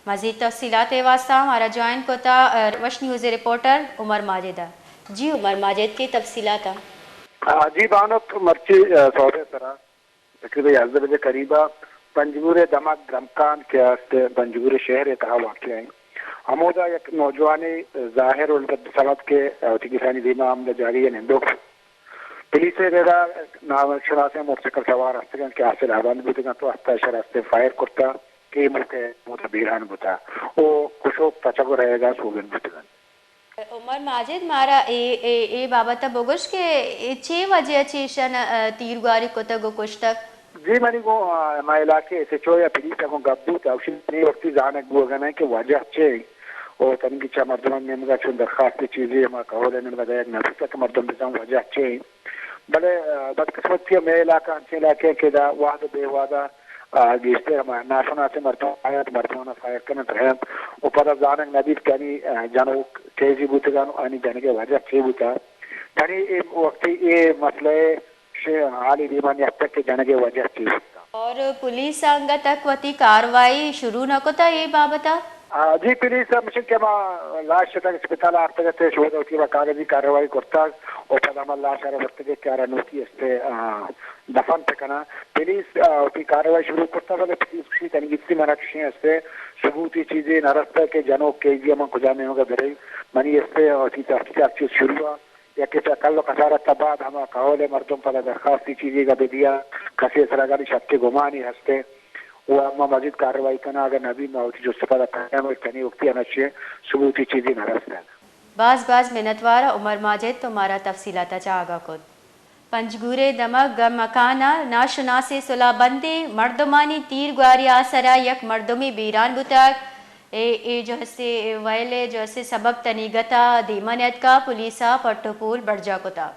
مزید تفصیلات ءِ واستہ مارا جوائن کتا، ءَ، وش نیوز ءِ رپورٹر عمر ماجد ءَ۔ جی عمر ماجد، کے تفصیلات ءَ؟ آ، جی بانک، مرچی، آ، سہب ءِ سرا تقریباً یازدہ بجے قریب ءَ پنجگور ءِ دمگ گرمکان کہ است، پنجگور شہر ءِ تہا واقع ایں۔ ہمودا یک نوجوانے ظاہر العبد صمد کہ وتی کسانی دیما ہمدا جاگہے ءَ نندوک بوت۔ پولیس ءِ ریڈا ناشناسیں موٹرسائیکل سوار ہستگ انت کہ آسر آبند بوتگ انت و ہفتہ شر ہستیں فائر کرتا کہ اے موقع ءَ موت ءَ بیران بوتا و کشوک تچگ و رہیگاں سوبین بوتگ انت۔ عمر ماجد، مارا اے، اے، اے بابت ءَ بگوش کہ اے چے وجہ ءَ چہ ایشاں، ءَ، تیرگواری کتگ و کشتگ؟ جی، منی گوں، آ، ہما علاقے ایس ایچ او یا پولیس ءَ گوں گپ بوت، اوشی منی وقتی زانگ بوگ ءَ نہ کہ وجہ چے انت۔ او تنیگی چہ مردمانی نیمگ ءَ چون درخواست چیزے، ہما کہول ءَ نہ دگہ یک نہ بوتگ کہ مردم بزان وجہ چے انت۔ بلے، آ، بدقسمتی ءَ مئے علاقہ انچیں علاقے کہ دا وہد ءُ بے وہد ءَ آ، گیشتر ہما ناشناسیں مردم آیاں، مردماں فائر کننت، رہنت و پدا زانگ نہ بیت کہ آنی، آ، جنوک کیزی بوتگان و آنی جنگ ءِ وجہ چے بوتا۔ تنی اے وقتی اے مسئلہ ءِ شے حالی دیما نیاتک کہ جنگ ءِ وجہ چے بوتا۔ اور پولیس ءَ انگت تک وتی کاروائی شروع نہ کتا اے بابت ءَ؟ آ، جی، پولیس ءَ مشن کہ ما لاش شتگ اسپتال ءَ آرتگ ات، شہید ءَ وتی ہما کاغذی کارروائی کرتگ و پدا ہما لاش ءَ را برتگ کہ آرا نوکی استے، آ، دفن بکناں۔ پولیس، آ، وتی کارروائی شروع کرتا، بلے پولیس گوشی تنیگتی منا چشیں استے ثبوتی چیزے نہ رستہ کہ جنوک کیزی ءَ من کجام نیمگ ءَ برئی۔ منی استے وتی تحقیقات چیز شروع ءَ، یکے چہ کل و کسارت ءَ بعد ہما کہول ءِ مردم پدا درخواستی چیزے گا بدیا، کسے سرا گاڑی شکے گمانی ہستے۔ و ما مزید کارروائی کناں، اگہ نبی ما وتی جست پدا کنیں، بلے تنی وقتی ہما چشیں ثبوتی چیزے نہ رستہ۔ باز باز منتوار عمر ماجد، تو مارا تفصیلات ءَ چہ آگاہ کت۔ پنجگور ءِ دمگ گرمکان ءَ ناشناسیں سلاہ بندیں مردمانی تیر گواری ءِ آسر ءَ یک مردمے بیران بوتگ۔ اے، اے جو ہستے وئیل ءِ جو ہستے سبب تنیگت ءَ دیما نیتکا، پولیس ءَ پٹ و پول برجاہ کتا۔